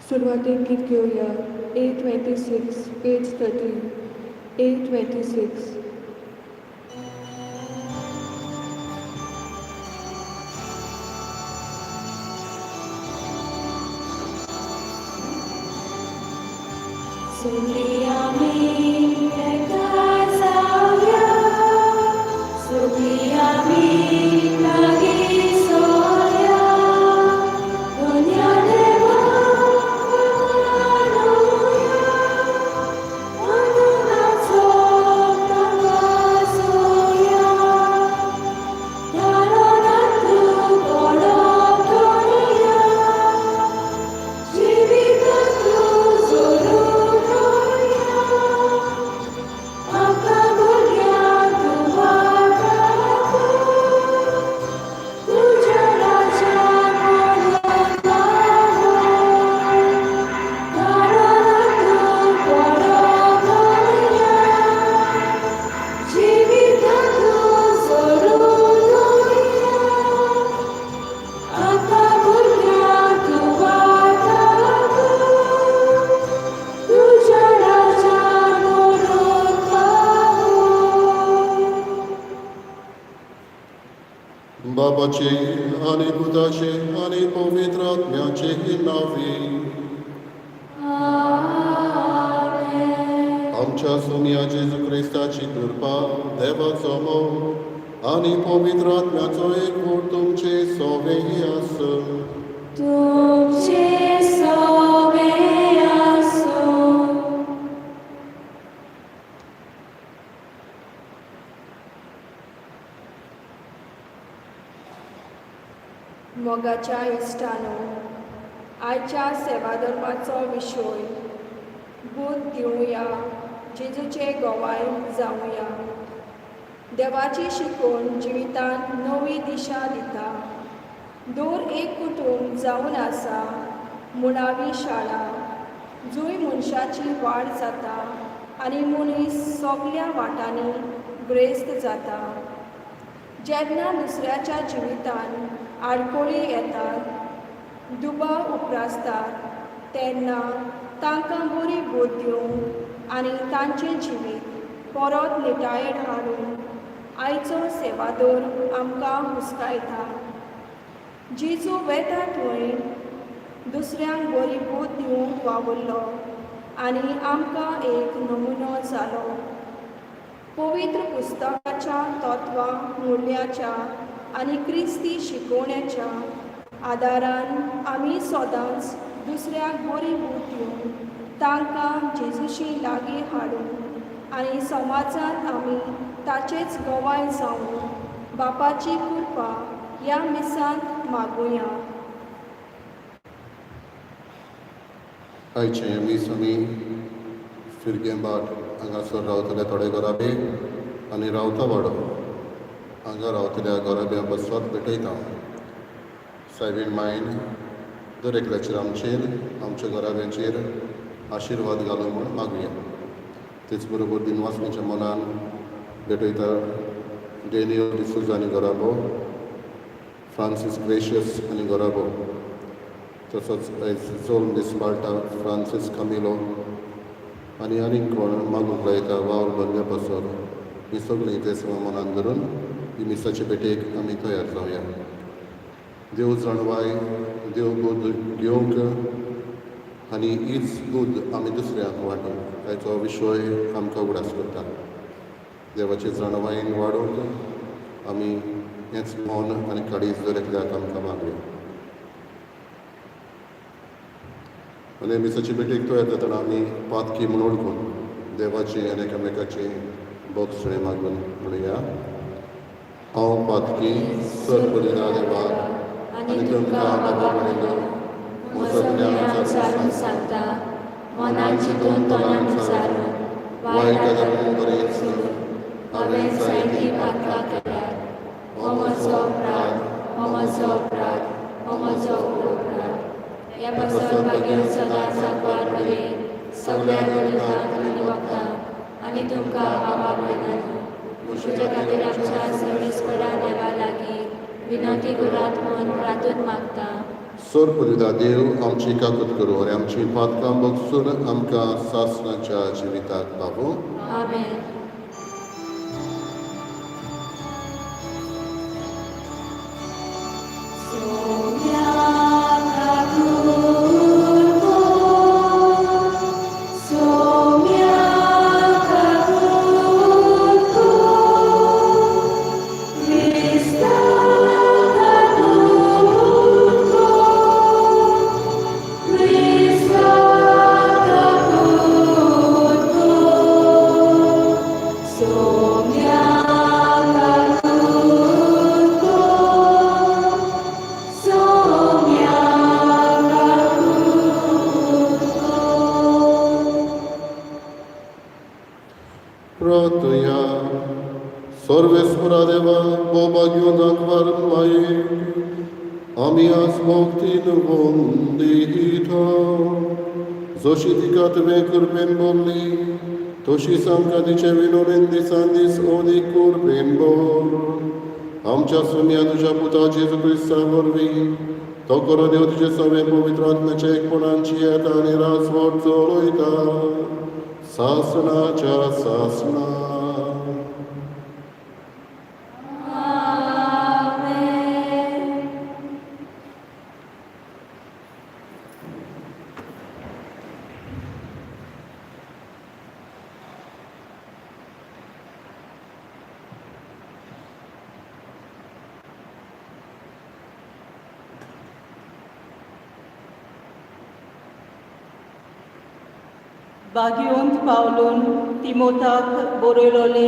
सुरवातेक गीत घेवया. A26, page 13. A26. बाबाचे आनी पुताचे आनी पवित्र आत्म्याचे नांवे. आमच्या सोम्या जेजू क्रिस्ताची कृपा, देवाचो मोग आनी पवित्र आत्म्याचो एकवट तुमचे सोवे आसूं. तुमचे सोबे आसूं. मोगाच्या इश्टानो, आयच्या सेवाधर्माचो विशय बूद दिवया, जेजूचे गोवाय जावया. देवाची शिकवण जिवितांत नवी दिशा दिता. दर एक कुटूंब जावन आसा मुळावी शाळा, जंय मनशाची वाड जाता आनी मनीस सगल्या वाटांनी ग्रेस्त जाता. जेन्ना दुसऱ्याच्या जिवितांत आडखळी येतात, दुबाव उप्रासतात, तेन्ना तांकां बरी बूद दिवंक आनी तांचें जिवीत परत निटायेर हाडूंक आयचो सेवादोर आमकां हुस्कायता. जेजू वेता थंय दुसऱ्यांक बरी बूद दिवंक वावुरलो आनी आमकां एक नमुनो जालो. पवित्र पुस्तकाच्या तत्वां मुल्याच्या आनी क्रिस्ती शिकोवण्याच्या आदारान आमी सदांच दुसऱ्याक बरी बूद दिवन तांकां जेजूशी लागीं हाडून आनी समाजांत आमी ताचेच गवाय जावन बापाची कृपा ह्या मिसांत मागुया. आयचें मीस आमी फिरगेंबाट हांगासर रावतले थोडे घराबे आनी रावता वाडो हांगा रावतल्या घराब्यां पासत भेटयता. सायबीण मायन दर एकल्याचेर, आमचेर, आमच्या घराब्यांचेर आशिर्वाद घालूं म्हूण मागुया. तेच बरोबर दिनवासणीच्या मनान भेटयता डेनियल डिसोजा आनी घराबो, फ्रांसीस ग्रेशियस आनी घराबो, तसोच आयज जोल डिस्माल्टा, फ्रांसीस कामिलो आनी आनीक कोण मागूंक लायता वावर भरल्या पासत. ही सगळीं ते मनान धरून ही मिसाचे भेटेक आमी तयार जावया. देव जाणवाय, देव बुद्द घेवंक आनी हीच बुद्द आमी दुसऱ्यांक वांटूंक ताचो विशय आमकां उगडास करता. देवाचे जाणवायेन वाडोवंक आमी हेंच मन आनी काळीज दर एकल्याक आमकां मागया. आनी मिसाची भेटेक तयार जातना आमी पातकी म्हूण वळखून देवाचें आनी एकामेकाचें बोगसणें मागून म्हणुया. हांव पातकी, सर बलिदा देवाक आनी तुमकां बाबा म्हणिल्लो म्हजो गुन्यांव विचारून सांगता, मनान चिंतून, तोंडान उच्चारून, वायट गजालीन बरेच हांवें जायतीं पातकां केल्यात. हो म्हजो अपराध, हो म्हजो अपराध, हो म्हजो व्हड अपराध. ह्या पासत भाग्य सदांच सांकवार मरे, सगल्या दलितांक आनी वखदांक आनी तुमकां बाबा भयणांनो, म्हज्या खातीर आमच्या सर्वेस्परा देवा लागीं विनंती करात म्हूण प्रार्थून मागता. सोर पुरिदा देव आमची काकूत करूं आनी आमची पातकां बगसून आमकां सासणाच्या जिविताक पावूं. आमेन. प्रार्थया. सर्वेस्परा देवा, भोवभाग्यो दाखवार माये आमी आज भक्तीन वंदिता. जशी तिका तुवें कृपेन बोल्ली तशीच आमकां तिचे विनोदेन दिसान दीस अदीक कृपेन बोल. आमच्या सोम्या तुज्या पुता जेजू क्रिस्ता वरवीं, तो करो देव तुजे सगळे पवित्र आत्म्याच्या एकपणांची येता आनी राजवट चलयता सासणाच्या सासणा. आमेन. बागिवंत पावलून तिमोताक बरयलोले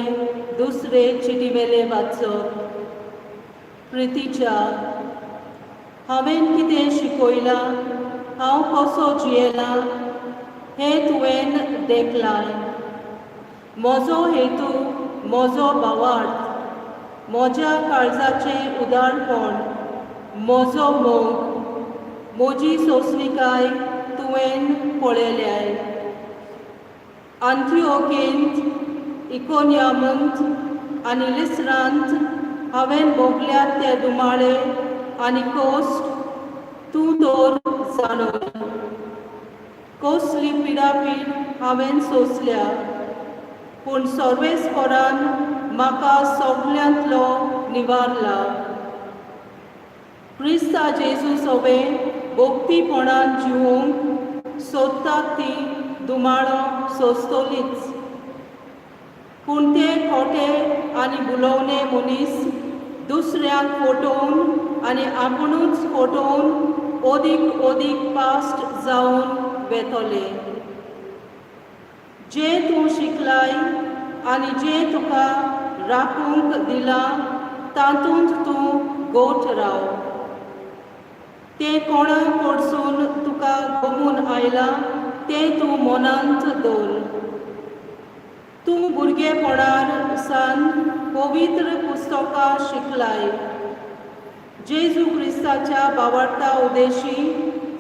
दुसरे चिटीवेले वाचप. प्रितीच्या, हांवें कितें शिकयलां, हांव कसो जियेलां हें तुवें देखलां. म्हजो हेतू, म्हजो भावार्थ, म्हज्या काळजाचें उदारपण, म्हजो मोग, म्हजी सोंसणिकाय तुवें पळयल्याय. अंत्योकेंत, इकोनियमंत आनी लिस्रांत हांवें भोगल्यात ते दुमाळे आनी कोश्ट तूं तर जाणून. कसली पिडापीड हांवें सोंसल्या, पूण सर्वेस्परान म्हाका सगल्यांतलो निवारला. क्रिस्ता जेजू सोबें भक्तीपणान जिवूंक सोदतात ती दुमाळो सोंसतलीच. पूण ते खोटे आनी भुलोवणे मनीस दुसऱ्यांक फटोवन आनी आपुणूच फटोवन अदीक अदीक पास्ट जावन वेतले. जें तूं शिकलाय आनी जें तुका राखूंक दिलां तातूंत तूं गोठ राव. तें कोणा कडसून तुका गमून आयलां तें तूं मनांत दवर. तूं भुरगेपणार सान पवित्र पुस्तकां शिकलाय. जेजू क्रिस्ताच्या बावडता उदेशी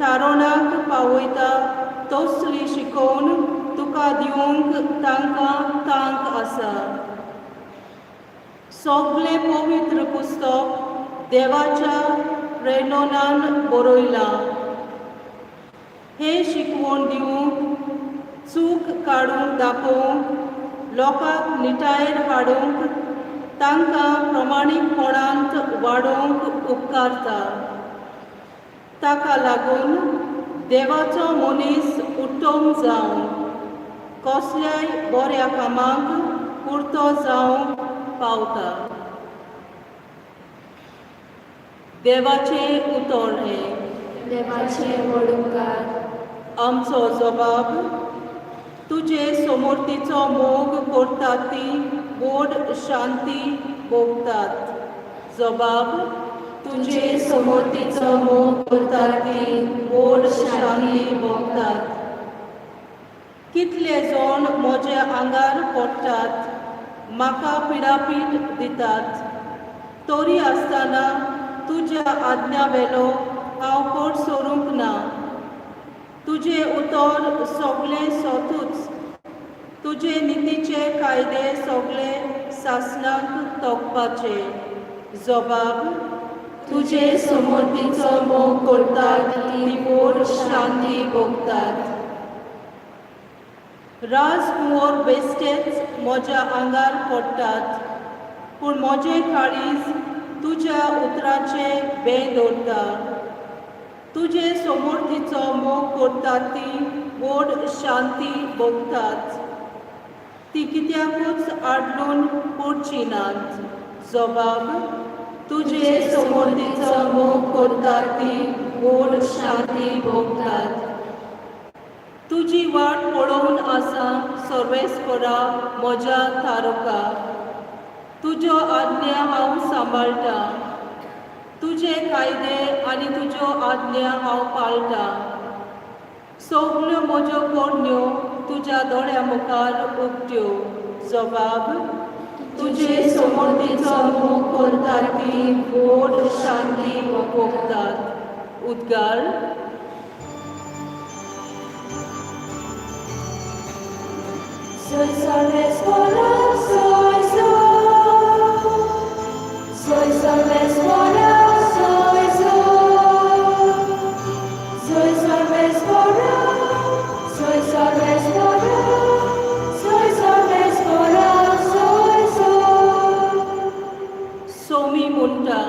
थारोणाक पावयता तसली शिकोवन तुका दिवंक तांकां तांक आसा. सगलें पवित्र पुस्तक देवाच्या प्रेरणान बरयलां. हें शिकवण दिवंक, चूक काडूंक दाखोवंक, लोकांक निटायेर हाडूंक, तांकां प्रमाणीकपणांत वाडोवंक उपकारता. ताका लागून देवाचो मनीस उत्तम जावन कसल्याय बऱ्या कामाक पुरतो जावंक पावता. देवाचें उतर हें. देवाचे व्हड उपकार. आमचो जबाब. तुजे समोर्तीचो मोग करतात ती व्हड शांती भोगतात. जबाब. तुजे समोर्तीचो मोग करतात ती व्हड शांती भोगतात. कितले जाण म्हज्या आंगार पडटात, म्हाका पिडापीड दितात, तरी आसतना तुज्या आज्ञा वेलो हांव कोट सोरूंक ना. तुजें उतर सगळें सोतूच, तुजे नितीचे कायदे सगळे सासणाक तोखपाचे. जबाब. तुजे समोर्तीचो मोग करतात ती व्हड शांती भोगतात. राजकुंवर बेश्टेच म्हज्या आंगार पडटात, पूण म्हजें काळीज तुज्या उतराचें बें दवरता. तुजे समोर्तीचो मोग करतात ती व्हड शांती भोगतात. ती कित्याकूच आडलून पडची नात. जबाब तुजे समोर्तीचो मोग करतात ती व्हड शांती भोगतात. तुजी वाट पळोवन आसा सर्वेस्परा म्हज्या तारुका. तुज्यो आज्ञा हांव सांबाळटा. तुजे कायदे आनी तुज्यो आज्ञा हांव पाळटा. सगल्यो म्हज्यो करण्यो तुज्या दोळ्या मुखार उक्त्यो. जबाब तुजे समोर्तीचो मोग करतात ती व्हड शांती भोगतात. उद्गार. Soy Sarvesvara, soy Sol. Soy Sarvesvara, soy Sol. Soy Sarvesvara, soy Sarvesvara, soy Sarvesvara, soy Sol. Somi म्हणटा,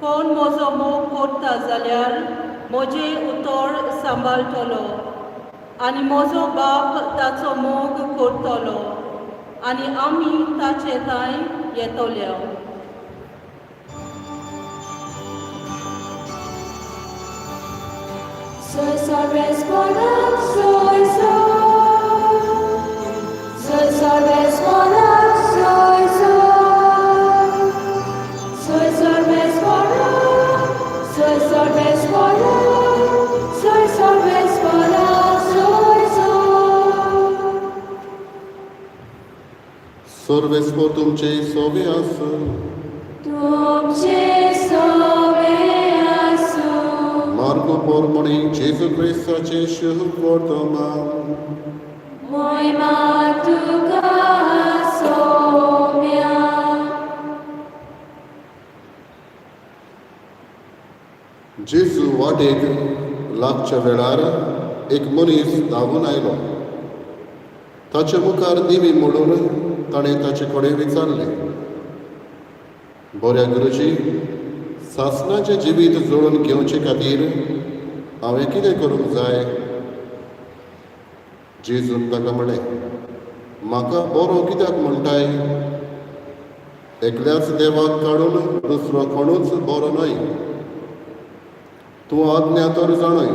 कोण म्हजो मोग करता जाल्यार म्हजें उतर सांबाळटलो आनी म्हजो बाप ताचो मोग करतलो आनी आमी ताचे थंय येतले. Soy Sarvesvara, soy Sol. Soy Sarvesvara, soy Sol. Soy Sarvesvara, soy Sarvesvara, soy Sarvesvara, soy Sol. सर्वेस्पोर तुमचे सोबे आसूं. तुमचे सोवे आसूं. मार्गो पोरमणी जेजू क्रिस्ताचे शुभ वर्तमान. मोहिमा तुका सोम्या. जेजू वाटेक लागच्या वेळार एक मनीस धांवून आयलो. ताचे मुखार दिमी मोडून ताणें ताचे कडेन विचारलें, बऱ्या गुरुजी, सासणाचें जिवीत जोडून घेवचे खातीर हांवें कितें करूंक जाय? जेजून ताका म्हणलें, म्हाका बरो कित्याक म्हणटाय? एकल्याच देवाक काडून दुसरो कोणूच बरो न्हय. तूं आज्ञा तर जाणय,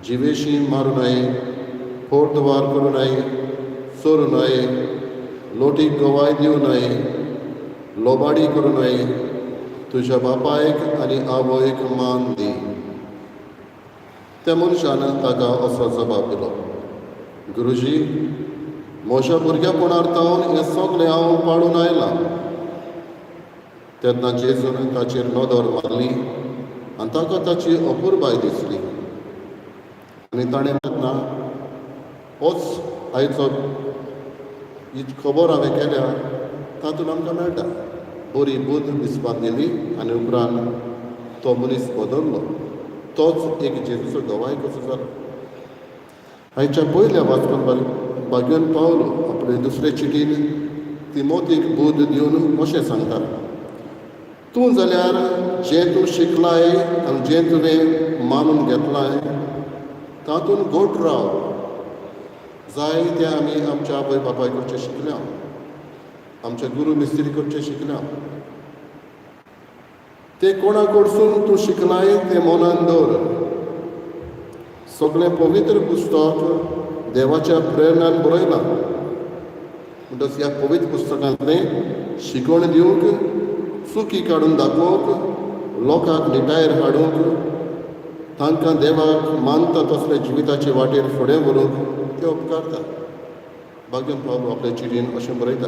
जिवेशी मारूं नये, फोटवार करूं नये, चोरूं नये, लोटीक गवाय दिवं नये, लोबाडी करूं नये, तुज्या बापायक आनी आवयक मान दी. त्या मनशान ताका असो जबाब दिलो, गुरुजी, म्हज्या भुरग्यापणार तावन हें सगळें हांव पाळून आयलां. तेन्ना जेजून ताचेर नदर मारली आनी ताका ताची अपुरबाय दिसली आनी ताणें तेन्ना होच आयचो ही खबर हांवें केल्या तातूंत आमकां मेळटा बरी बुद्द दिसपाक दिली आनी उपरांत तो मनीस बदल्लो. तोच एक जेजूचो गवाय कसो जालो. आयच्या पयल्या वाचपान भाग्योन पावलो आपले दुसरे चिटीन तिमोतीक बुद्द दिवन अशें सांगता, तूं जाल्यार जें तूं शिकलाय आनी जें तुवें मानून घेतलाय तातूंत घट राव. जाय तें आमी आमच्या आवय बापाय कडचें शिकल्या, आमच्या गुरू मिस्त्री कडचें शिकल्या. तें कोणा कडसून तूं शिकलाय तें मनान दवर. सगळें पवित्र पुस्तक देवाच्या प्रेरणान बरयलां. म्हणटच ह्या पवित्र पुस्तकांतलें शिकवण दिवंक, चुकी काडून दाखोवंक, लोकांक निटायेर हाडूंक, तांकां देवाक मानता तसले जिविताचे वाटेर फुडें व्हरूंक ते उपकारता. भाग्यम पावलो आपले चिटीन अशें बरयता.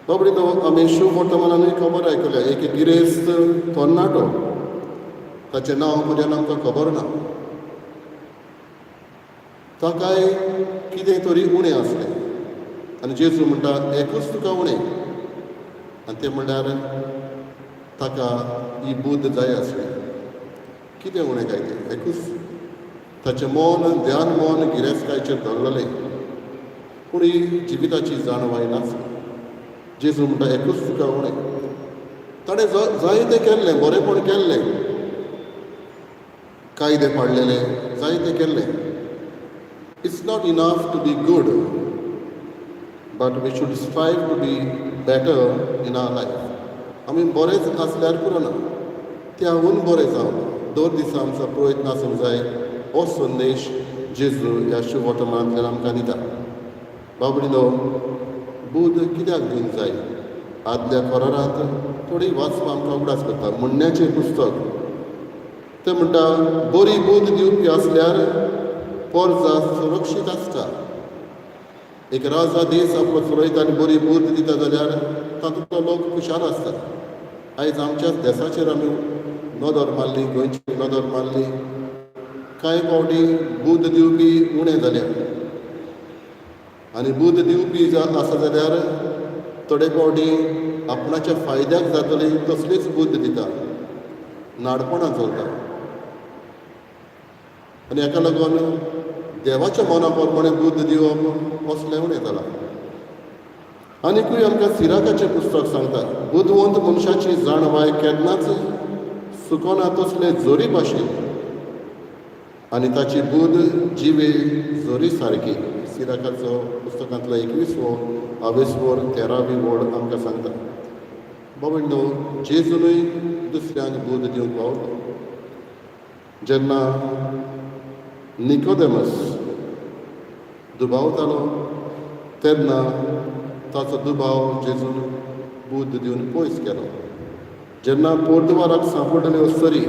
बाबडी तो आमी शुभ वर्तमानानूय खबर आयकल्या. एक गिरेस्त तरणाटो, ताचें नांव पर्यंत आमकां खबर ना, ताकाय कितें तरी उणें आसलें आनी जेजू म्हणटा एकूच तुका उणें, आनी तें म्हणल्यार ताका ही बुद्द जाय आसली. कितें उणें काय तें एकूच, ताचें मन ध्यान मन गिरेस्तकायचेर धरलेलें, पूण ही जिविताची जाणवाय नासली. जेजू म्हणटा, एकूच तुका उणें. ताणें जायतें केल्लें, बरेंपण केल्लें, कायदे पाळलेले, जायतें केल्लें. It's not enough to be good, but we should strive to be better in our life. आमी बरेंच आसल्यार पुरना, त्याहून बरें जावन दर दिसा आमचो प्रयत्न आसूंक जाय. हो संदेश जेजू ह्या शुभवर्तमानांतल्यान आमकां दिता. बाबडिनो, बुद्द कित्याक दिवंक जाय? आदल्या करारांत थोडी वाचपाक आमकां उगडास करता. म्हणण्याचें पुस्तक तें म्हणटा, बरी बुद्द दिवपी आसल्यार पोरजा सुरक्षीत आसता. एक राजा देश आपलो चलयता आनी बरी बुद्द दिता जाल्यार तातूंतलो लोक खुशाल आसता. आयज आमच्याच देसाचेर आमी नदर मारली, गोंयची नदर मारली, कांय फावटी बुद्द दिवपी उणें जाल्या आनी बुद्द दिवपी आसा जाल्यार थोडे फावटी आपणाच्या फायद्याक जातली तसलीच बुद्द दिता, नाडपणां चलता. आनी हाका लागून देवाच्या मना प्रमाणे बुद्द दिवप असलें उणें जालां. आनीकूय आमकां सिराकाचें पुस्तक सांगता, बुदवंत मनशाची जाणवाय केन्नाच सुकोना तसले जोरी भाशेन आनी ताची बुद्द जिवे जोरी सारकी. सिराकाचो पुस्तकांतलो 21वो आवेसवोर 13वी वड आमकां सांगता. बाबा, जेजूनय दुसऱ्यांक बुद्द दिवंक पावलो. जेन्ना निकोदेमस दुबावतालो तेन्ना ताचो दुबाव जेजून बुद्द दिवन पयस केलो. जेन्ना पोर्तुगालाक सांपडलेली अस्तरी,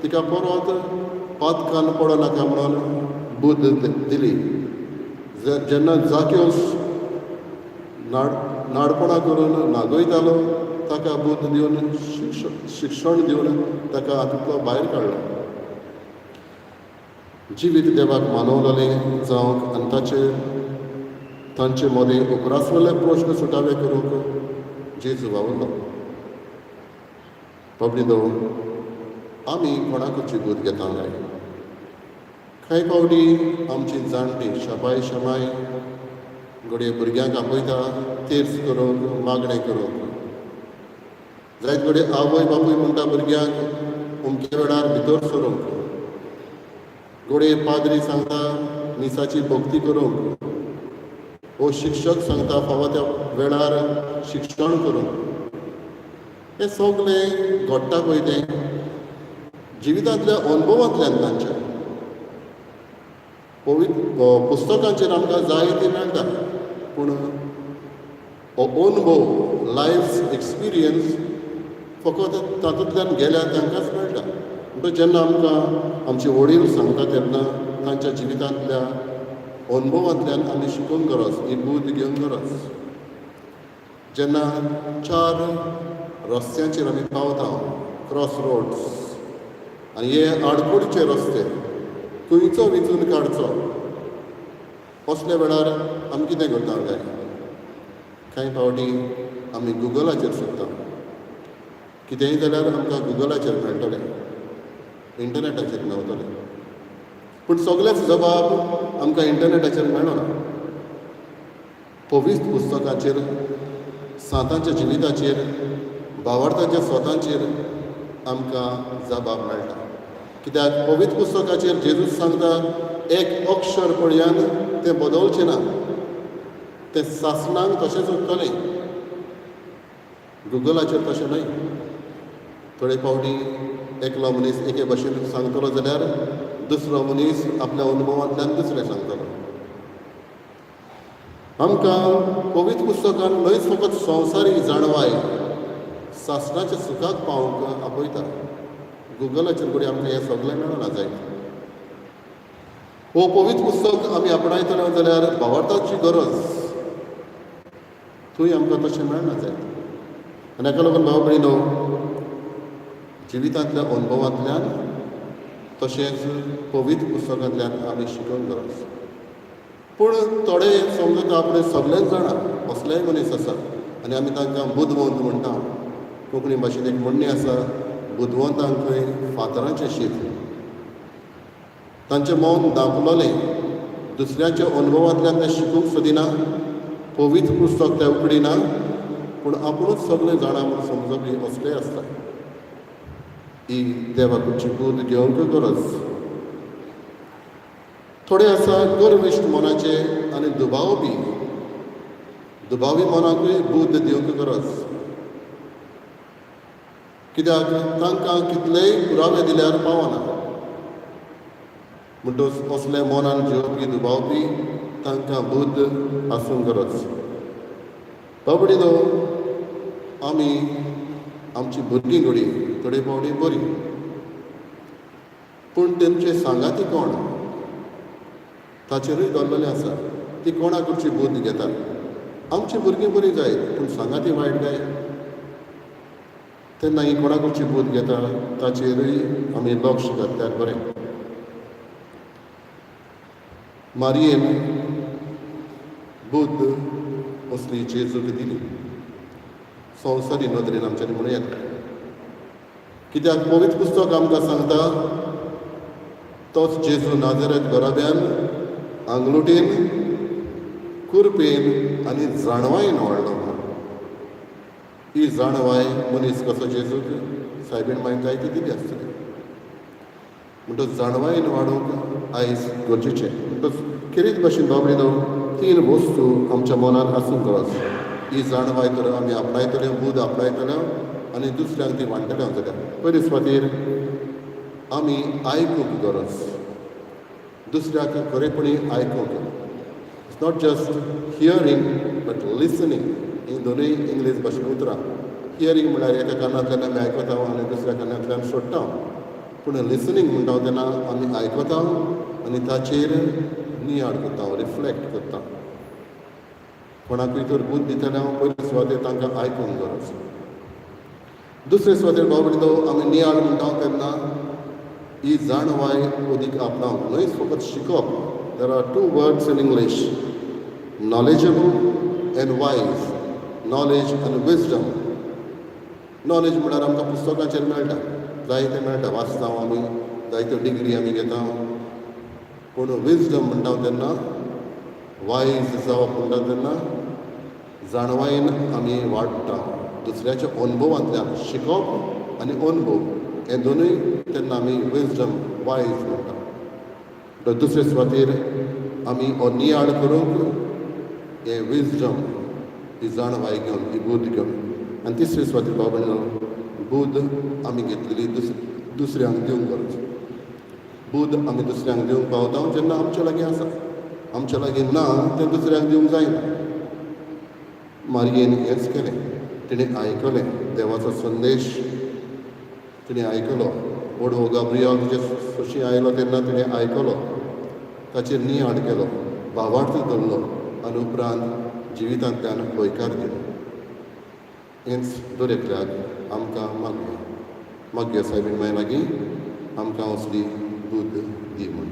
तिका परत पातकान पडो नाका म्हणून बुद्द दिली. जेन्ना जाक्योस नाडपणां करून नागयतालो, ताका बुद्द दिवन, शिक्षण दिवन ताका हातूंतलो भायर काडलो. जिवीत देवाक मानवलेलें जावंक आनी तांचे मदें उप्रासलेले प्रश्न सुटावे करूंक जेजू वावुरलो. बाबडीनो, आमी कोणाकूच बुद्द घेता काय? कांय फावटी आमची जाणटी शाबाय शमाय घडये भुरग्यांक आपयता तेर्स करूंक, मागणें करूंक. जायत घडये आवय बापूय म्हणटा भुरग्यांक अमके वेळार भितर सरूंक. घडये पाद्री सांगता मिसाची भक्ती करूंक. हो शिक्षक सांगता फावो त्या वेळार शिक्षण करूंक. हें सगळें घडटा पळय तें जिवितांतल्या अनुभवांतल्यान. तांच्या पवित्र पुस्तकांचेर आमकां जाय ती मेळटा, पूण हो अनुभव, लायफ एक्सपिरियन्स फकत तातूंतल्यान गेल्यार तांकांच मेळटा. म्हणटकच जेन्ना आमकां आमचे वडील सांगता तेन्ना तांच्या जिवितांतल्या अनुभवांतल्यान आमी शिकूंक गरज, ही बुद्द घेवंक गरज. जेन्ना चार रस्त्यांचेर आमी पावता, क्रॉस रोड्स, आनी हे आडकुडचे रस्ते खंयचो विचून काडचो, असल्या वेळार आमी कितें करता काय? कांय फावटी आमी गुगलाचेर सोदता. कितेंय जाल्यार आमकां गुगलाचेर मेळटलें, इंटरनॅटाचेर मेवतलें, पूण सगळेच जबाब आमकां इंटरनॅटाचेर मेळना. पवित्र पुस्तकाचेर, सांतांच्या जिविताचेर, भावार्थाच्या स्वतांचेर आमकां जबाब मेळटा. कित्याक पवित्र पुस्तकाचेर जेजूस सांगता, एक अक्षर पळयान तें बदलचें ना, तें सासणाक तशेंच उरतलें. गुगलाचेर तशें न्हय. थोडे फावटी एकलो मनीस एके भाशेन सांगतलो जाल्यार दुसरो मनीस आपल्या अनुभवांतल्यान दुसरें सांगतलो. आमकां पवित्र पुस्तकान न्हयच फकत संवसारी जाणवाय, सासणाच्या सुखाक पावोवंक आपयता. गुगलाचेर घडये आमकां हें सगळें मेळना जायत. हो पवित्र पुस्तक आमी आपणायतले जाल्यार भावार्थाची गरज थंय आमकां तशें मेळना जायत. आनी हाका लागून भाव भयणीनो, जिवितांतल्या अनुभवांतल्यान तशेंच पवित्र पुस्तकांतल्यान आमी शिकूंक गरज. पूण थोडे समजता आपणे सगळेंच जाणा, असलेय मनीस आसा आनी आमी तांकां बुदवंत म्हणटा. कोंकणी भाशेंत एक म्हणणें आसा, बुदवंतांक खंय फातरांचें शीत. तांचें मन दांपलोलें, दुसऱ्याच्या अनुभवांतल्यान ते शिकूंक सोदिना, पवित्र पुस्तक ते उगडिना, पूण आपुणूच सगळें जाणा म्हूण समजपी असलेय आसता. ही देवाकडची बुद्द घेवंक गरज. थोडे आसा गर्विश्ट मनाचे आनी दुबावपी, दुबावी मनाकूय बुद्द दिवंक गरज. कित्याक तांकां कितलेय पुरावे दिल्यार पावना. म्हणटच असले मनान जेवपी दुबावपी तांकां बुद्द आसूंक गरज. बाबडीनो, आमी आमची भुरगीं घडी थोडे फावटी बरी, पूण तेमचे सांगाती कोण ताचेरूय दवरलेलें आसा. ती कोणा कडची बुद्द घेतात. आमची भुरगीं बरीं जायत पूण सांगाती वायट काय, तेन्ना ही कोणा कडची बुद्द घेता ताचेरूय आमी लक्ष घातल्यार बरें. मारयेन बुद्द असली जेजूक दिली, संवसारी नदरेन आमच्यांनी म्हणूं येता. कित्याक पवित्र पुस्तक आमकां सांगता, तोच जेजू नाजरेत घराब्यान आंगलुटीन, कुरपेन आनी जाणवायेन वाडलो म्हणून. ही जाणवाय मनीस कसो जेजूक सायबीण मायन जायती दिली आसतली. म्हणटच जाणवायेन वाडोवंक आयज गरजेचें. म्हणटच खेरीत भाशेन बाबडीनो, तीन वस्तू आमच्या मनांत आसूंक गरज. ही जाणवाय तर आमी आपणायतले, बुद्द आपणायतले आनी दुसऱ्यांक ती वांट्टले. जाल्यार पयले सुवातेर आमी आयकूंक गरज, दुसऱ्याक खरेपणी आयकूंक. It's not just hearing but listening. ही दोनूय इंग्लीश भाशेन उतरां. हियरींग म्हळ्यार एका कानांतल्यान आमी आयकता आनी दुसऱ्या कानांतल्यान सोडटा, पूण लिसनींग म्हणटा तेन्ना आमी आयकता आनी ताचेर नियाळ करता, रिफ्लेक्ट करता. कोणाकूय तर बुद्द दितले हांव पयले सुवातेर तांकां आयकूंक गरज. दुसरे सुवातेर बाबडो आमी नियाळ म्हणटा तेन्ना ही जाणवाय अदीक आपणावंक, न्हय फकत शिकप. There are two words in English, knowledgeable and wise, knowledge and wisdom. Knowledge म्हळ्यार आमकां पुस्तकांचेर मेळटा, जायतें मेळटा, वाचता आमी, जायत्यो डिग्री आमी घेता. पूण विजडम म्हणटा तेन्ना, वायज जावप म्हणटा तेन्ना जाणवायेन आमी वाडटा, दुसऱ्याच्या अनुभवांतल्यान. शिकप आनी अनुभव हे दोनूय तेन्ना आमी विजडम, वायज म्हणटा. दुसरे सुवातेर आमी हो नियाळ करूंक हे विजडम, ही जाणवाय घेवन, ही बुद्द घेवन. आनी तिसरे सुवातेर बाबा बुद्द आमी घेतलेली दुसऱ्यांक दिवंक गरज. बुद्द आमी दुसऱ्यांक दिवंक पावता जेन्ना आमच्या लागीं आसा. आमच्या लागीं ना तें दुसऱ्यांक दिवंक जायना. मारयेन हेंच केलें, तिणें आयकलें देवाचो संदेश, तिणें आयकलो. व्हड गाब्रियल तिचे सुशी आयलो तेन्ना तिणें आयकलो, ताचेर नियाळ केलो, भावार्थ धरलो आनी उपरांत जिवितांतल्यान हयकार दिलो. हेंच दर एकल्याक आमकां मागया, मागया सायबीण माय लागीं आमकां असली बुद्द दी म्हूण.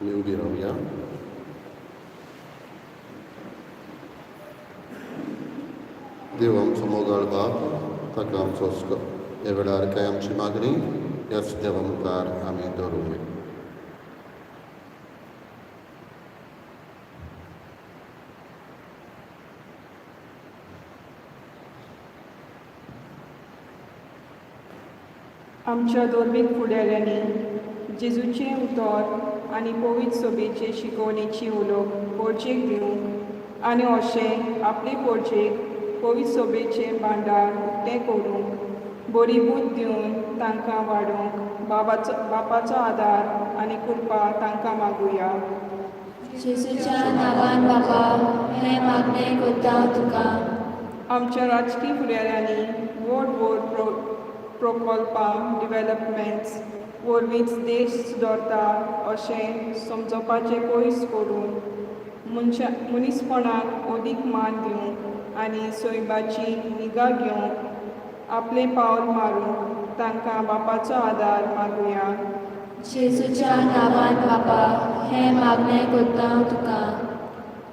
आमी उबी रावया. देव आमचो मोगाळ बाप, ताका आमचो हुस्को. ह्या वेळार कांय आमची मागणी ह्याच देवा मुखार आमी दवरुया. आमच्या धर्मीक फुडाऱ्यांनी जेजूचें उतर आनी पवित्र सभेचे शिकवणेची उलोवप पोरचेक दिवंक आनी अशें आपले पोरचेक पवित्र सभेचें भांडार उक्तें करूंक बरी बूद दिवन तांकां वाडोवंक बापाचो आदार आनी कृपा तांकां मागुया. जेजूच्या नांवान बाबा हें मागणें करता तुका. आमच्या राजकी फुडाऱ्यांनी व्हड व्हड प्रकल्पां, डिवेलपमेंट्स वरवींच देश सुदरता अशें समजपाचें पयस करून मनीसपणाक अदीक मान दिवंक आनी सोयबाची निगा घेवंक आपलें पावल मारूंक तांकां बापाचो आदार मागुया. जेजूच्या नांवान बापा, हें मागणें करता हांव तुका.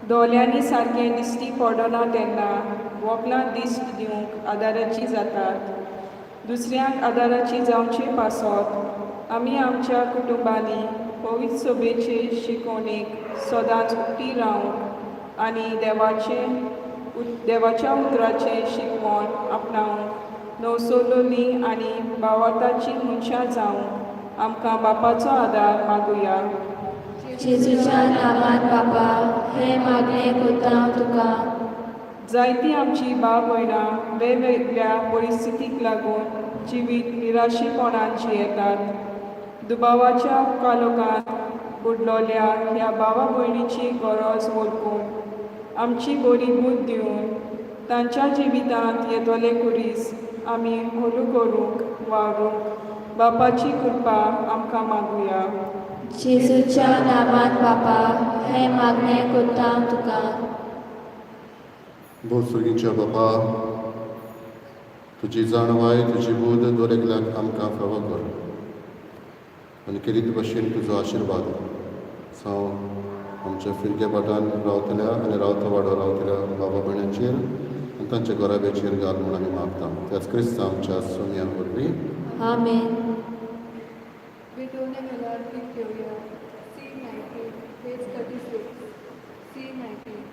दोळ्यांनी सारकें दिश्टी पडना तेन्ना वोकलां दिश्ट दिवंक आदाराची जातात. दुसऱ्यांक आदाराची जावचे पासत आमी आमच्या कुटुंबांनी पवित्र सोबेचे शिकवणेक सदांच उक्ती रावंक आनी देवाच्या उतराचें शिकवण आपणावंक नवसोलोली आनी भावार्थाची मनशां जावंक आमकां बापाचो आदार मागुया. जेजूच्या नांवान बापा, हें मागणें करता हांव तुका. जायतीं आमची भाव भयणां वेगवेगळ्या परिस्थितीक लागून जिवीत निराशेपणान जियेतात. दुबावाच्या कालोकांत बुडलोल्या ह्या भावा भयणीची गरज वळखून आमची बरी बूद दिवन तांच्या जिवितांत येतले कुरीस आमी हलू करूंक वावरूंक बापाची कृपा आमकां मागुया. जेजूच्या नांवान बापा, हें मागणें करता हांव तुका. भोसुगीच्या बापा, तुजी जाणवाय, तुजी बूद दर एकल्याक आमकां फावो कर आनी केरीत भशेन तुजो आशिर्वाद जावं आमच्या फिरगे भाटान रावतल्या आनी रावता वाडो रावतल्या बाबा भयणांचेर आनी तांच्या घराब्याचेर घाल म्हूण आमी मागता. त्याच क्रिस्त आमच्या सोमया वरवीं. आमेन. भेटवणे वेळार पीक घेवया. C 19, page 36, C 19.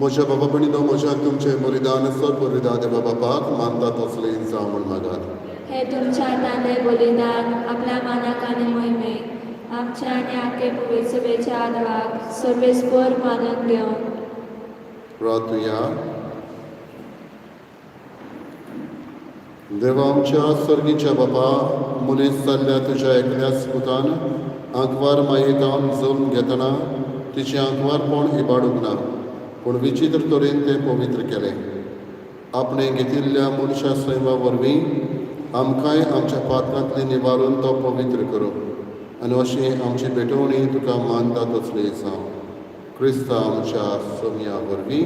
म्हज्या बाबा भयणीनो, म्हज्या तुमचें बलिदान सर्व देवा बापाक मानता तसलें जावं म्हूण मागात. हे तुमच्या हातांतलें बलिदान आपल्या मानाक आनी मोहिमेक आमच्या आनी आख्खे पुवेसुबेच्या आदवाक सर्वेस्पर मानून घेवन प्रार्थुया. देवा आमच्या सर्गीच्या बापा, मनीस जाल्ल्या तुज्या एकल्याच पुतान आंकवार मायेतावन जल्म घेतना तिचें आंकवारपण इबाडूंक ना, पूण विचित्र तरेन तें पवित्र केलें. आपणें घेतिल्ल्या मनशा सैमा वरवीं आमकांय आमच्या पात्रांतली निवारून तो पवित्र करूं आनी अशी आमची भेटवणी तुका मानता तसली जावं. क्रिस्ता आमच्या सोमया वरवीं.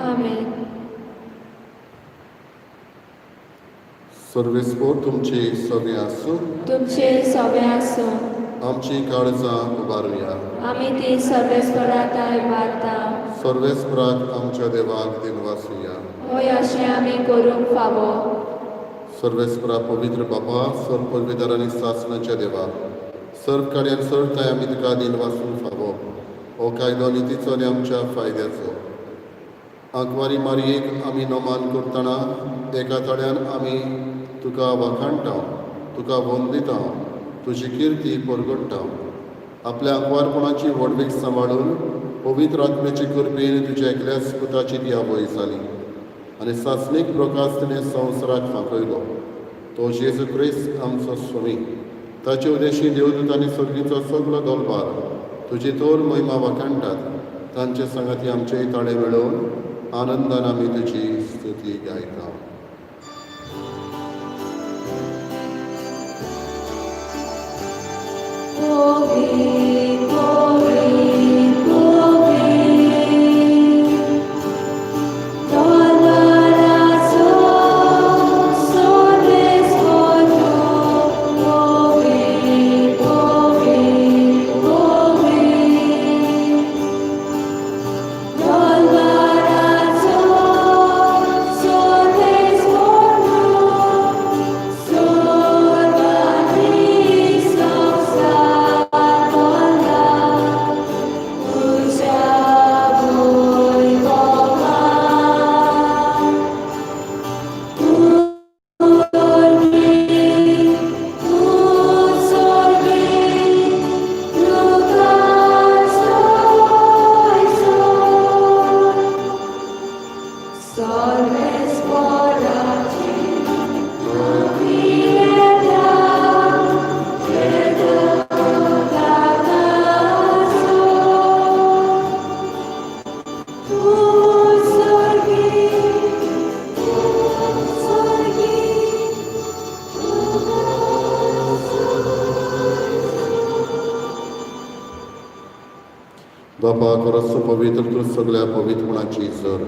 आमेन. सर्वेस्पोर तुमची सगळें आसूं. तुमचे सगळें आसूं. आमची काळजां उबारुया. आमी ती सर्वेस्परात इबारता. सर्वेस्पराक आमच्या देवाक दिनवासुया. हय, अशें आमी करूंक फावो. सर्वेस्परा पवित्र बापा, सर्व पवित्र आनी सासणाच्या देवा, सर्व कार्यान सर्व आमी तुका दिनवासूंक फावो. हो कायदो नितीचो आनी आमच्या फायद्याचो. आंकवारी मारयेक आमी नमान करतना एका तळ्यान आमी तुका वाखाणटा, तुका वंदिता, तुजी किर्ती परगट्टा. आपल्या आंकवारपणाची व्हडवीक सांबाळून पवित्र आत्म्याची कृपेन तुज्या एकल्याच पुताची ती आवय जाली आनी सासणीक प्रकाश तिणें संवसाराक फांकयलो. तो जेजू क्रिस्त आमचो स्वामी. ताचे उदेशी देवदूत आनी सर्गीचो सगलो दलबार तुजी तोर महिमा वाखाणटात. तांचे सांगाती आमचे ताळे मेळोवन आनंदान आमी तुजी स्तुती गायता. Holy, holy, holy. बापा खरोच पवित्र तूं सगळ्या पवित्रपणाची जर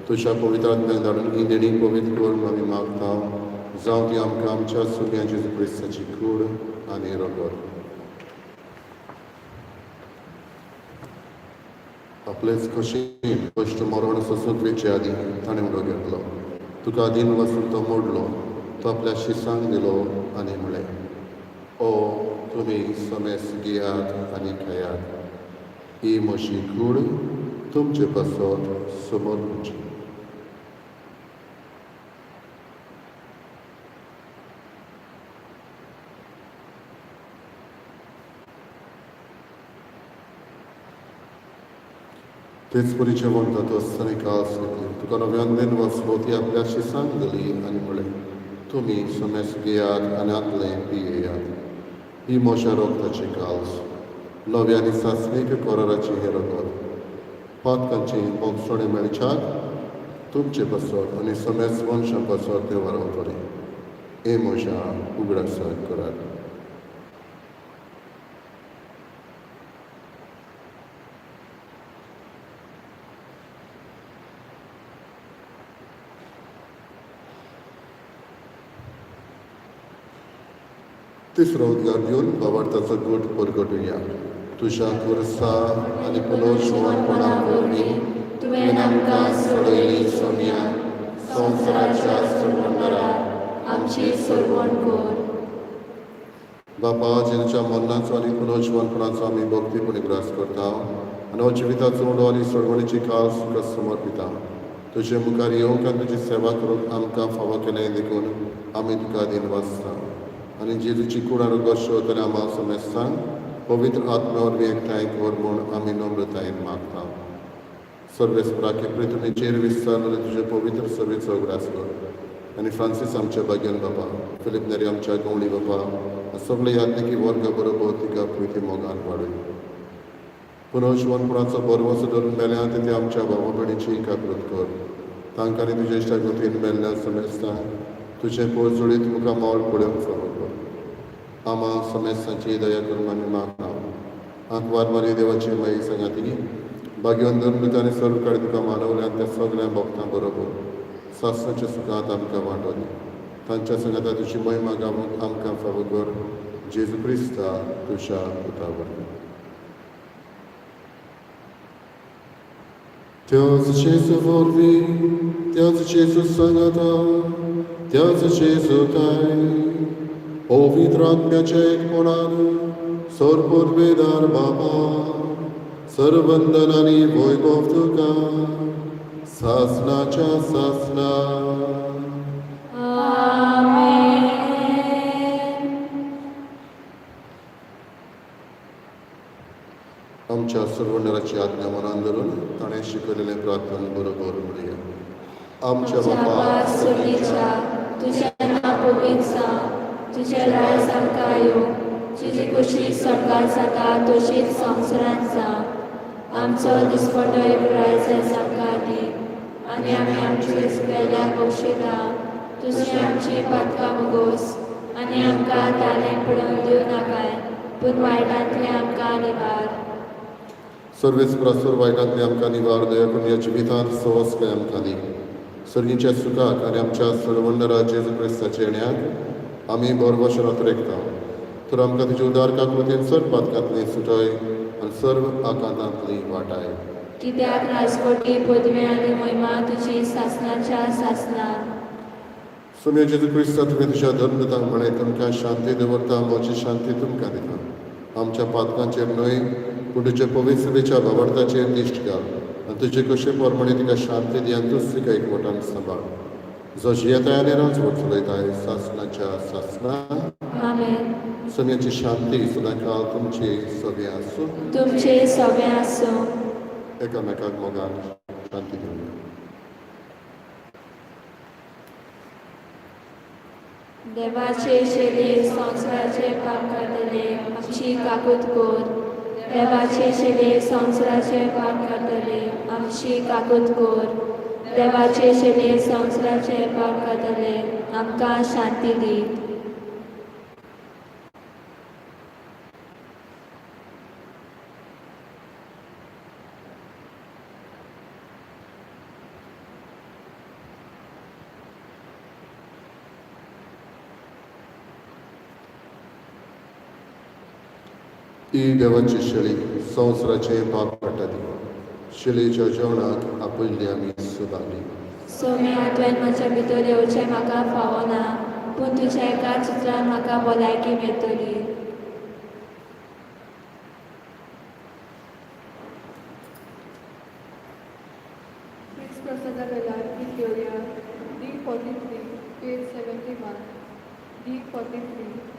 तुज्या पवित्र आत्म्याक धाडून ही देणी पवित्र कर म्हूण आमी मागता जावं ती आमकां आमच्या सुम्या जेजू क्रिस्ताची कूड आनी रगत. आपलेच खोशयेन कश्ट मरण सोंसूंक वेचे आदीं ताणें उलो घेतलो. तुका अधीन वचून तो मोडलो, तो आपल्या शिसांक दिलो आनी म्हणलें, ओ तुमी समेस्त घेयात आनी खायात, ही म्हजी कूड तुमचे पासत समर्पची. तेच परी जेवण जातच ताणें कास घेतली, तुका नव्यान देन वचलो, ती आपल्या शिसांक दिली आनी म्हणलें, तुमी समेस्त घेयात आनी आतलें पियेयात, ही म्हज्या रगताची काल्स, नव्या आनी सासणीक कराराची हें रगत, पातकांची भोगसणें मेळच्याक तुमचे पासत आनी समेस्त मनशां पासत तें वारावतलें. हें म्हज्या उगडासाक करात. तिसरो उद्गार दिवन बाबार्थाचो गूट परगटुया. तुज्या खुर्सा आनी पुनर्जिवनपणा वरवीं तुवें आमकां सोडयली सोम्या, संवसाराच्या सोडवणदारा आमची सोडवण कर. बापा, जेजूच्या मरणाचो आनी पुनर्जिवनपणाचो आमी भक्तीपणी उगडास करता आनी हो जिविताचो उडो आनी सोडवणीची काळ तुका समर्पिता. तुजे मुखार येवंक आनी तुजी सेवा करूंक आमकां फावो केलें देखून आमी तुका दिनवासता. आनी जेजूची कूड आनी रगत वतल्या आम्हा समेस्तांक पवित्र आत्म्या वरवीं एकठांय कर म्हूण आमी नम्रतायेन मागता. सर्वेस्पराके पृथ्वीचेर विस्तारलेले तुजे पवित्र सभेचो उगडास कर आनी फ्रांसीस आमच्या भाग्यान बापा, फिलीप नेरी आमच्या गवळी बापा, सगळे याज्ञिकी वर्गा बरोबर तिका प्रिती मोगान वाडय. पुनर्जिवनपणाचो बरवसो धरून मेल्या ते आमच्या भावा भयणीची काकृत कर. तांकां आनी तुज्या इश्टागतीन मेल्ल्या समेस्तांक तुजें पोरजोळीत मुखार मावळ पळोवंक फावो कर. आमा समेस्तांची दया करून आमी मागता. आंकवार मारी देवाची माई सांगाती भाग्यवन धर्मदूत आनी सर्व कडेन तुका मानवल्या त्या सगळ्या भक्तां बरोबर सासणाच्या सुखांत आमकां वांटो दी. तांच्या सांगाता तुजी महिमा गावूंक आमकां फावो कर. जेजू क्रिस्ता तुज्या पुता वरवीं. त्याच जेजू वरवीं, त्याच जेजू सांगाता, त्याच जेजू काय पवित्र आत्म्याच्या एकपणान सर्वपुर्वेदार बापा, सर्वंदन आनी वैभव तुका सासनाच्या सासना. आमेन. आमच्या सर्वंडराची आज्ञा मनान धरून ताणें शिकयलेलें प्रार्थना बरोबर म्हणया. आमच्या आमच्या बापा बापा स्वर्गीच्या, तुजें नांव पवित्र जावं, तुजें राज आमकां येवं, तुजी खोशी स्वर्गात जाता तशीच संवसारांत जावं. आमचो दिसपटो एक राज आमकां दी आनी आमी आमचे वेल्याक बक्षिता, तुजी आमची पातकां मुगोस आनी आमकां तालें पडोवन दिवं नाकाय, पूण वायटांतलें आमकां निवार. सर्वेस्परा सर्व वायटांतलें आमकां निवार, दया करून ह्या जिवितांत सवस्काय आमकां दी. सर्गीच्या सुखाक आनी आमच्या सर्वंडरा जेजू क्रिस्ताच्या येण्याक आमी बरवशन अतरेकता. तर आमकां तुज्या उदार काकृतीन सर्व पातकांतली सुटाय आनी सर्व आकांतांतली वाटाय. कित्याक राजकोटी पदवी आनी महिमा तुजी सासनाच्या सासना. सोम्या जेजू क्रिस्ता, तुवें तुज्या धर्मदूतांक म्हळें, तुमकां शांती दवरता, म्हजी शांती तुमकां दिता. आमच्या पातकांचेर न्हय पूण तुज्या पवित्र सभेच्या भावार्थाचेर दिश्ट घाल आनी तुजे कशे प्रमाणे तिका शांती दी आनी तूच तिका एकवटान सांबाळ, जो जियेताय आनी राजवट चलयताय सासनाच्या सासना. आमेन. सोम्याची शांती सदांकाळ तुमची सगळें आसूं. तुमचे सगळें आसूं. एकामेकाक मोगान शांती दिवया. देवाचे शेले संवसाराचे पाप काडटले, आमची काकूत कर. देवाचे शेले संवसाराचे पाप काडटले, आमची काकूत कर. देवाचे शेले संवसाराचे पाप काडटले, आमकां शांती दी. ही देवाची शेळी संवसाराचे पाप काडटा ती. शेळीच्या जेवणाक आपयल्ली आमी सुदारली. सोम्या, तुवें म्हज्या भितर येवचें म्हाका फावना, पूण तुज्या एकाच उतरान म्हाका भलायकी मेळटली. क्रिस्त प्रसादा वेळार गीत घेवया. D 43, page 71, D 43.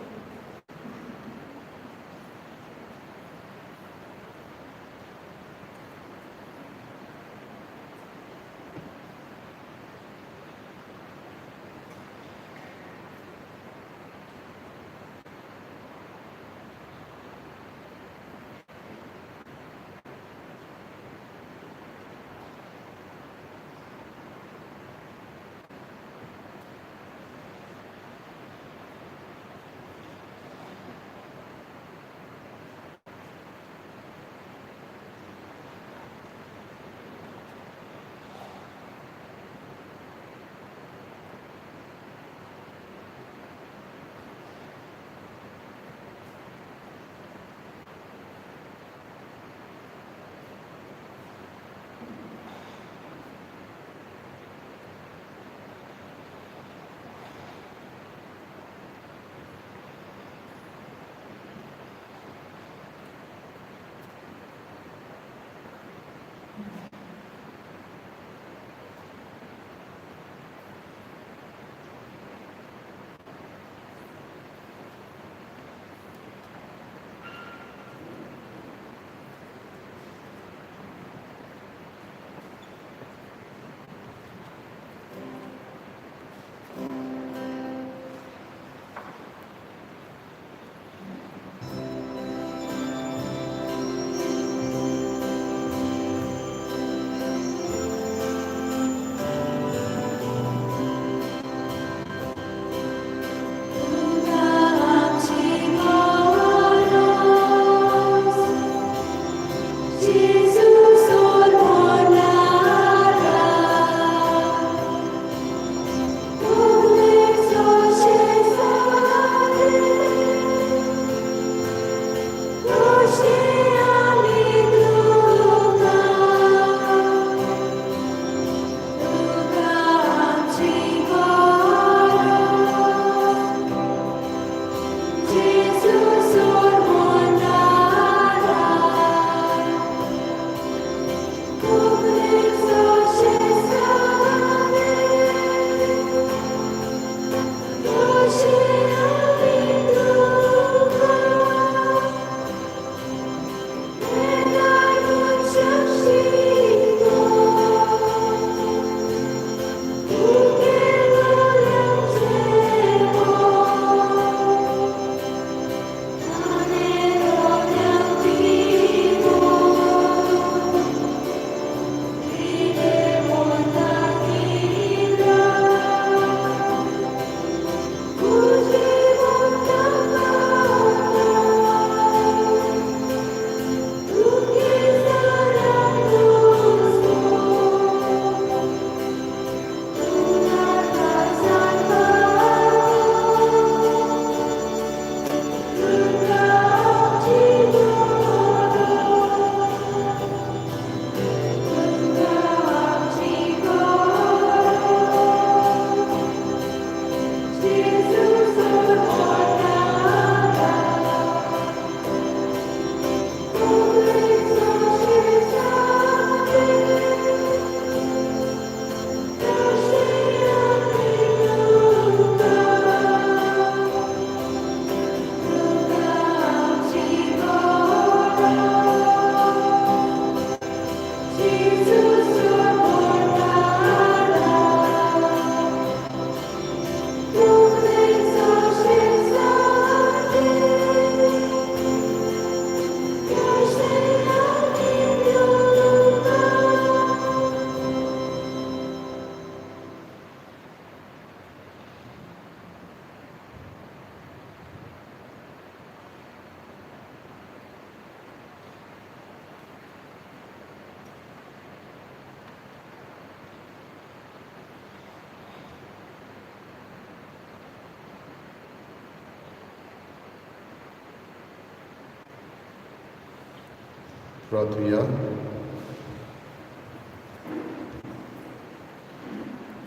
प्रार्थुया.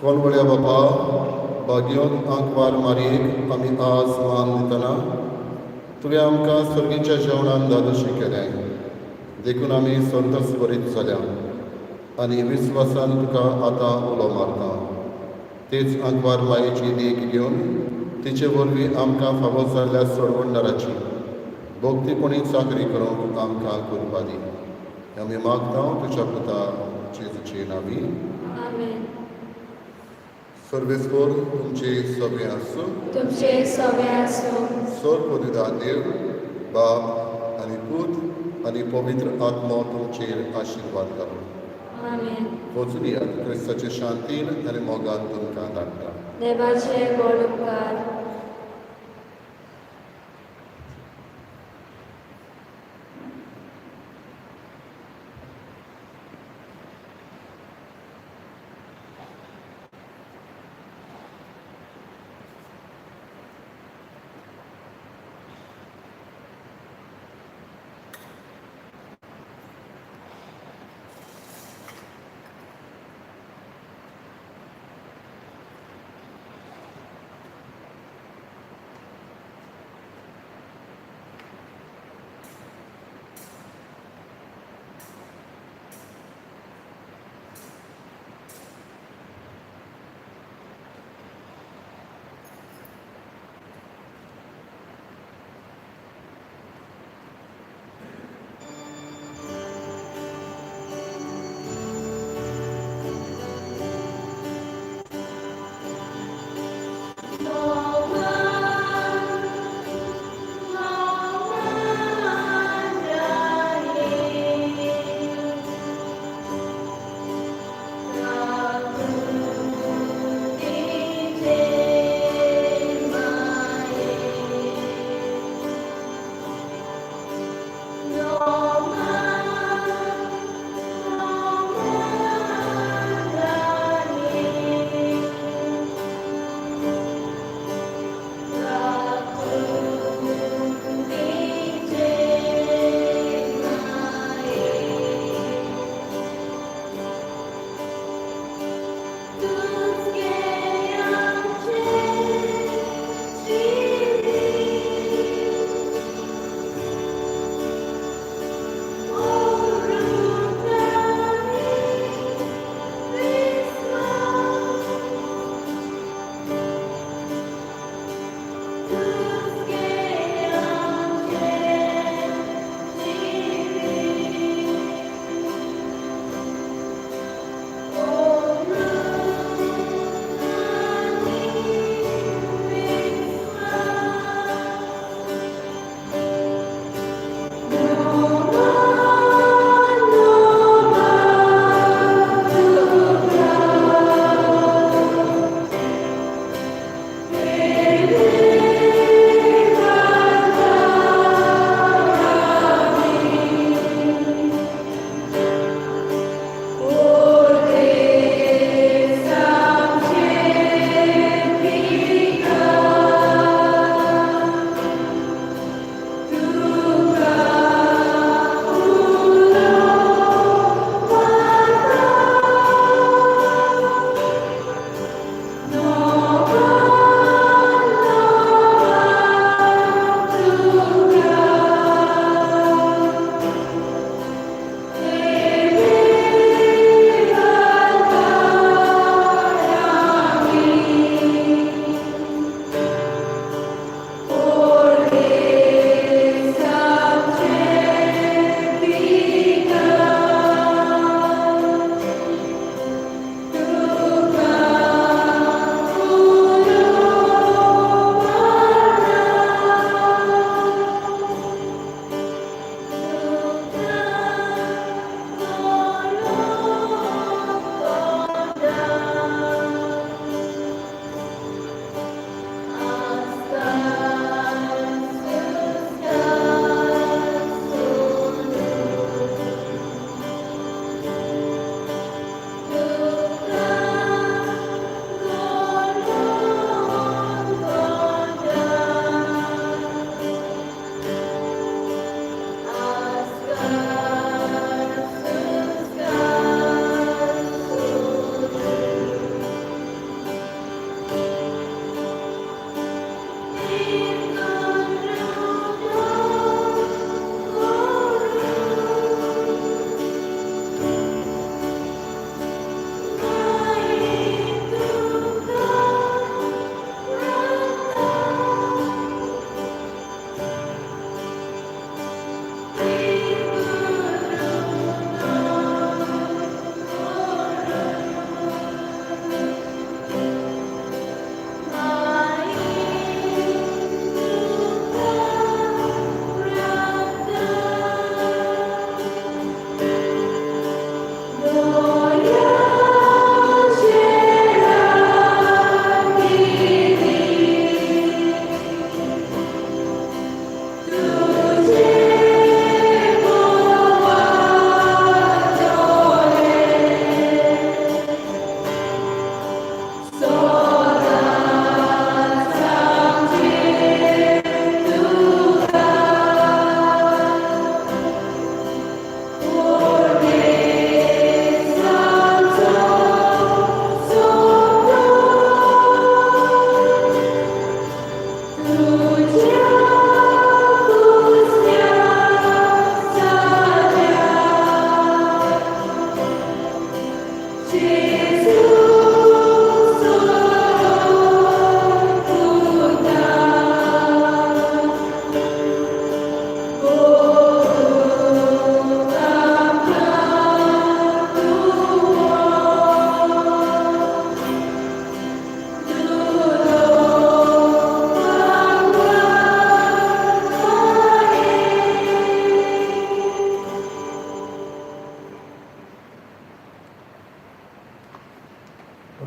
कोण व्हडल्या बापा, भाग्योन आंकवार मारयेक आमी आज मान दितना तुवें आमकां सर्गीच्या जेवणान धादोशी केलें, देखून आमी संतोस बरीत जाल्या आनी विस्वासान तुका आतां उलो मारता. तेच आंकवार मायेची देख घेवन तिचे वरवीं आमकां फावो जाल्ल्या सोडवणदाराची भक्तीपणी चाकरी करूंक आमकां कृपा दी. आमी मागता तुज्या पुता जेजूचे नांवी. आमेन. सर्वेस्पर तुमचे सगळे आसूं. तुमचे सगळे आसूं. सर पदिदा देव बाप आनी पूत आनी पवित्र आत्मो तुमचेर आशिर्वाद घालूं. आमेन. वचून यात, क्रिस्ताचे शांतीन आनी मोगान तुमकां धाडटा. देवाचे व्हड उपकार.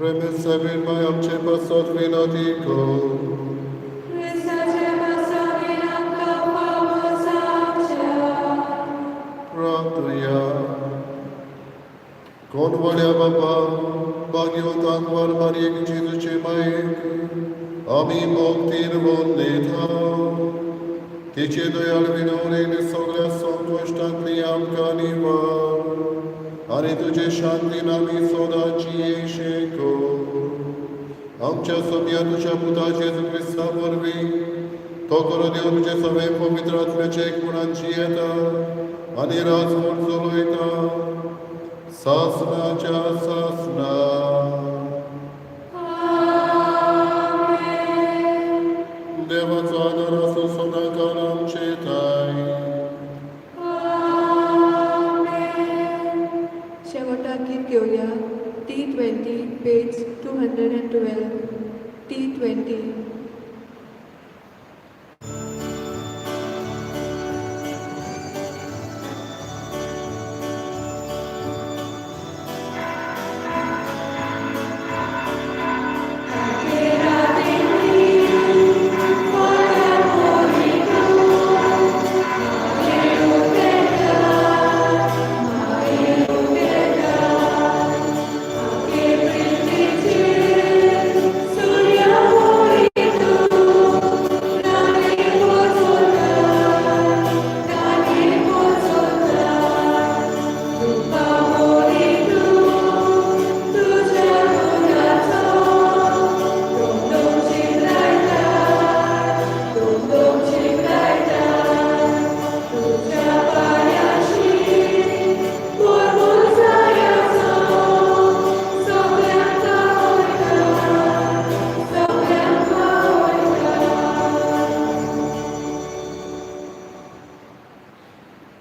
रेमेस सायबीण माय आमचे पासत विनोदी कर. क्रिस्ताचे पासत आमकां फावो जावचें. प्रार्थुया. कोण व्हड्या बापा भाग्यवंत आंकवार मारयेक जेजूचे मायेक आमी भक्तीन वंदेता. तिचे दयाळ विनवणेन सगळ्या संकश्टांतली आमकां निवार आनी तुजे शांतीन आमी सदां जियेशे कर. आमच्या सोम्या तुज्या पुता जेजू क्रिस्ता वरवीं तो करो देव तुजे सगळे पवित्र आत्म्याचे गुणान जियेता आनी राजवट चलयता सासनाच्या सासना. देवाचो आदार आसूं सदांकाळ आमचे ठांय. शेवटाक गीत घेवया. T 20, page 212. T 20.